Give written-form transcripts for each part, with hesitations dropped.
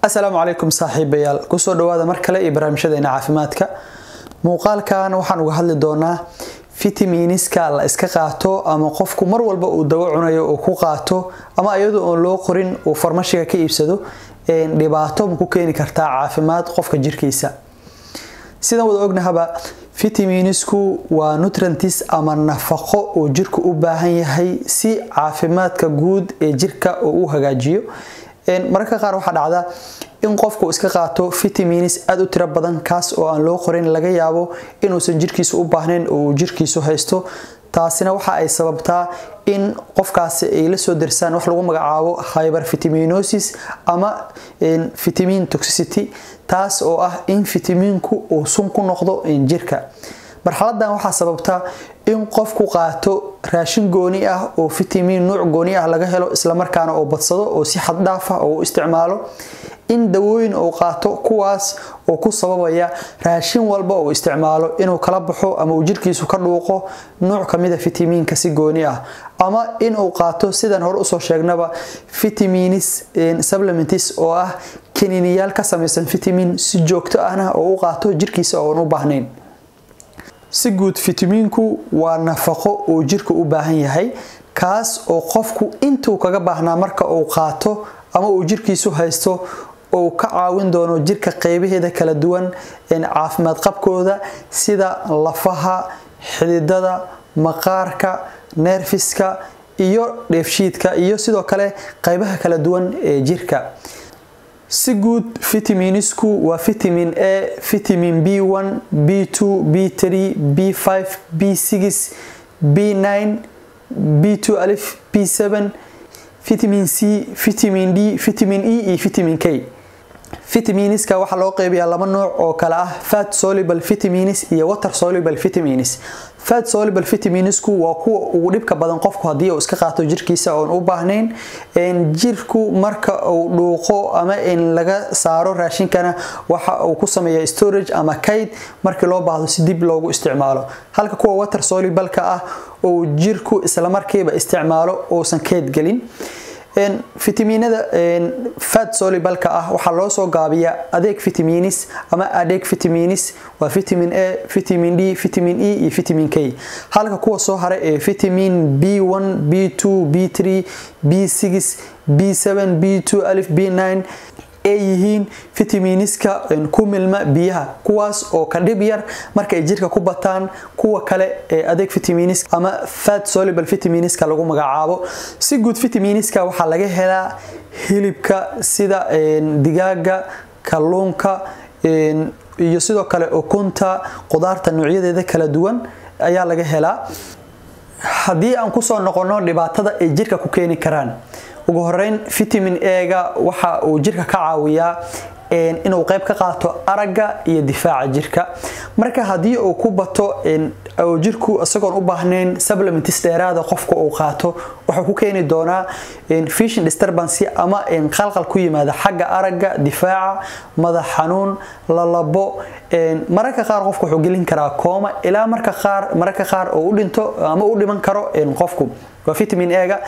Asalaamu calaykum saaxiibayaal, kusoo dhawaada mar kale iyo barnaamijyadeena caafimaadka. Muuqaalkan waxaan uga hadli doonaa fiitamiiniska la iska qaato ama qofku mar walba uu dawo cunayo uu ku qaato ama iyadoo oon loo qorin uu farmashiga ka iibsado, dhibaato ma ku keeni kartaa caafimaad qofka jirkiisa? Sidaan wada ognahaba, fitamiinisku waa nutrients ama nafaqo uu jirku u baahan yahay si caafimaadka guud ee jirka uu u hagaajiyo. Mararka qaar waxaa dhacda in qofku iska qaato vitamins aad u tiro badan, kaas oo aan loo qorin, laga yaabo inuusan jirkiisu u baahnayn oo uu jirkiisu haysto. Taasina waxa ay sababtaa in qofkaasi ay la soo dirsaan wax lagu magacaabo hypervitaminosis ama vitamin toxicity, taas oo ah in fitamiinku uu sun ku noqdo jirka. Marxaladan waxaa sababta in qofku qaato raashin gooni ah oo fitamiin nuuc gooni ah laga helo, islamarkaana uu badsado oo si xad dhaaf ah oo u isticmaalo, in dawooyin uu qaato kuwaas oo ku sababaya raashin walba uu isticmaalo inuu kala baxo ama uu jirkiisu ka dhuuqo nuuc kamid a fitamiinka si gooni ah, ama in uu qaato, sidaan hore usoo sheegnaba, vitamins supplements oo ah kaniiniyaal ka samaysan fitamiin, si joogto ahna oo u qaato jirkiisa oon u baahnayn. Si guud, fitamiinku waa nafaqo uu jirka u baahan yahay, kaas oo qofku intuu kaga baahnaa marka uu qaato ama uu jirkiisu haysto uu ka caawin doono jirka qeybaheeda kala duwan caafimaad qabkooda, sida lafaha, xididada, maqaarka, neerfiska iyo dheefshiidka, iyo sidoo kale qeybaha kala duwan ee jirka. Si guud, fitamiinisku waa vitamin A, vitamin B1, B2, B3, B5, B6, B9, B12, B7, vitamin C, vitamin D, vitamin E iyo vitamin K. Vitaminiska waxaa loo qeybiyaa laba nooc oo kala ah fat soluble vitamins iyo water soluble vitamins. Fat soluble vitaminsku waa kuwa ugu dhibka badan qofku haddii uu iska qaato jirkiisa oon u baahnayn. Jirku marka uu dhuuqo ama in laga saaro raashinkana, waxa uu ku sameeyaa storage ama kayd markii loo baahdo si dib loogu isticmaalo, halka kuwa water soluble-ka ah uu jirku isla markiiba isticmaalo, uusan kayd gelin. Fitamiinada fat soluble-ka ah waxaa loo soo gaabiyaa adeeg vitamins ama adeeg vitamins, waa vitamin A, vitamin D, vitamin E iyo vitamin K, halka kuwa soo haray ee vitamin B1, B2, B3, B6, B7, B12, B9 ay yihiin fitaminiska ku milma biyaha, kuwaas oo ka dhib yar marka ay jirka ku bataan kuwa kale ee adeeg vitamins ama fat soluble vitaminiska lagu magacaabo. Si guud, vitaminiska waxaa laga helaa hilibka sida digaaga, kalluunka iyo sidoo kale ukunta, qudaarta noocyadeeda kala duwan ayaa laga helaa. Haddii aan kusoo noqono dhibaatada ay jirka ku keeni karaan, ugu horeyn vitamin A-ga waxa uu jirka ka caawiyaa inuu qayb ka qaato aragga iyo difaaca jirka. Marka haddii uu ku bato oo jirku isagoon u baahnayn supplements dheeraada qofka uu qaato, wuxuu ku keeni doonaa vision disturbance ama qalqal ku yimaada xagga aragga, difaaca, madax xanuun, lalabo. Mararka qaar qofku wuxuu gelin karaa kooma, ilaa marka qaar mararka qaar oo u dhinto ama u dhiman karo qofku. Waa vitamin A-ga,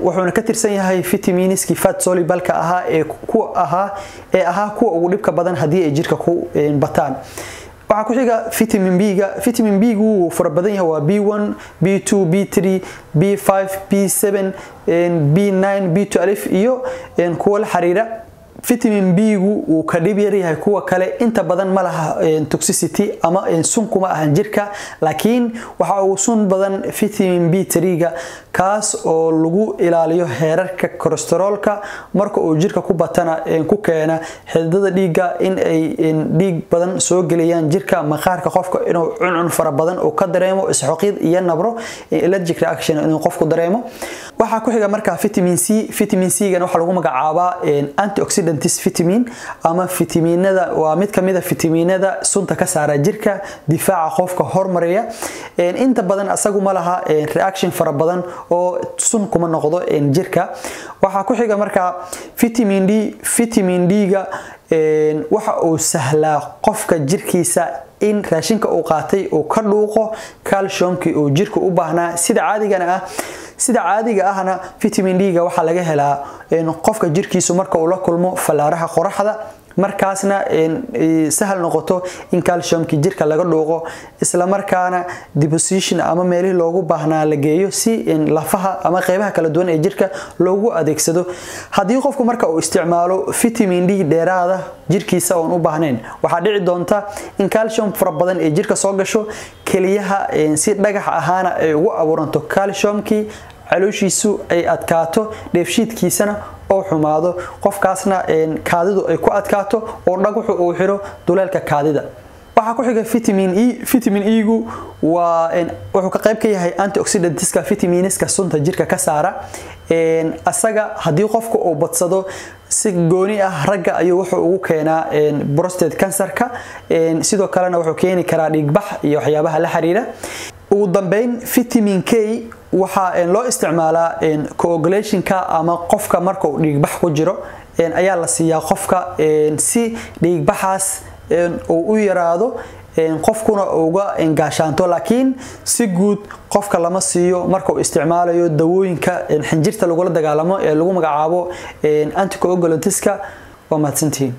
wuxuuna ka tirsan yahay vitaminiskii fat soluble-ka ahaa ee kuwa ahaa ee ahaa kuwa ugu dhibka badan haddii ay jirka ku bataan. Waxaa ku xiga vitamin B-ga. Vitamin B-gu wuu fara badan yahay, waa B1, B2, B3, B5, B7, B9, B12 iyo kuwa la xiriira. Vitamin B-gu wuu ka dhib yar yahay kuwa kale, inta badan ma laha toxicity ama sun kuma ahan jirka, laakiin waxa uu sun badan vitamin B3-ga, kaas oo lagu ilaaliyo heerarka kolestaroolka. Marka uu jirka ku batana, ku keena xididada dhiigga in ay dhiig badan soo geliyaan jirka, maqaarka qofka inuu cuncun fara badan uu ka dareemo, isxoqid iyo nabro, allergic reaction inuu qofku dareemo. Waxaa ku xiga markaa vitamin C. Vitamin C-gana waxaa lagu magacaabaa antioxidants vitamin ama fitamiinada, waa mid kamid a fitamiinada sunta ka saara jirka, difaaca qofka hormariya. Inta badan asagu ma laha reaction fara badan oo sun kuma noqdo jirka. Waxaa ku xiga markaa vitamin D. Vitamin D-ga waxa uu sahlaa qofka jirkiisa in raashinka uu qaatay uu ka dhuuqo calciumkii uu jirka u baahnaa. Sida caadigana ah, Sida caadiga ahna vitamin D-ga waxaa laga helaa qofka jirkiisu marka uu la kulmo fallaaraha qoraxda, markaasna sahal noqoto in calciumkii jirka laga dhuuqo, isla markaana deposition ama meelihii loogu baahnaa la geeyo si lafaha ama qeybaha kala duwan ee jirka loogu adeegsado. Haddii qofku marka uu isticmaalo vitamin D dheeraada jirkiisa oon u baahnayn, waxaa dhici doonta in calcium fara badan ee jirka soo gasho, keliyaha si dhagax ahaana ay ugu abuuranto calciumkii, calooshiisu ay adkaato, dheefshiidkiisana oo xumaado, qofkaasna kaadidu ay ku adkaato oo dhagaxu uu xiro duleelka kaadida. Waxaa ku xiga vitamin E. Vitamin E-gu waa wuxuu ka qayb ka yahay antioxidantska, vitaminiska sunta jirka ka saara. Asaga haddii qofku uu badsado, si gooni ah ragga ayuu wuxuu ugu keenaa prostate cancerka, sidoo kalena wuxuu keeni karaa dhiigbax iyo waxyaabaha la xiriira. Ugu dambeyn, vitamin K waxaa loo isticmaalaa coagulationka, ama qofka marka uu dhiigbax ku jiro ayaa la siiyaa qofka si dhiigbaxaas uu u yaraado, qofkuna uga gaashaanto. Laakiin si guud qofka lama siiyo marka uu isticmaalayo dawooyinka xinjirta lagula dagaalamo ee lagu magacaabo anticoagulantiska. Waa mahadsantihiin.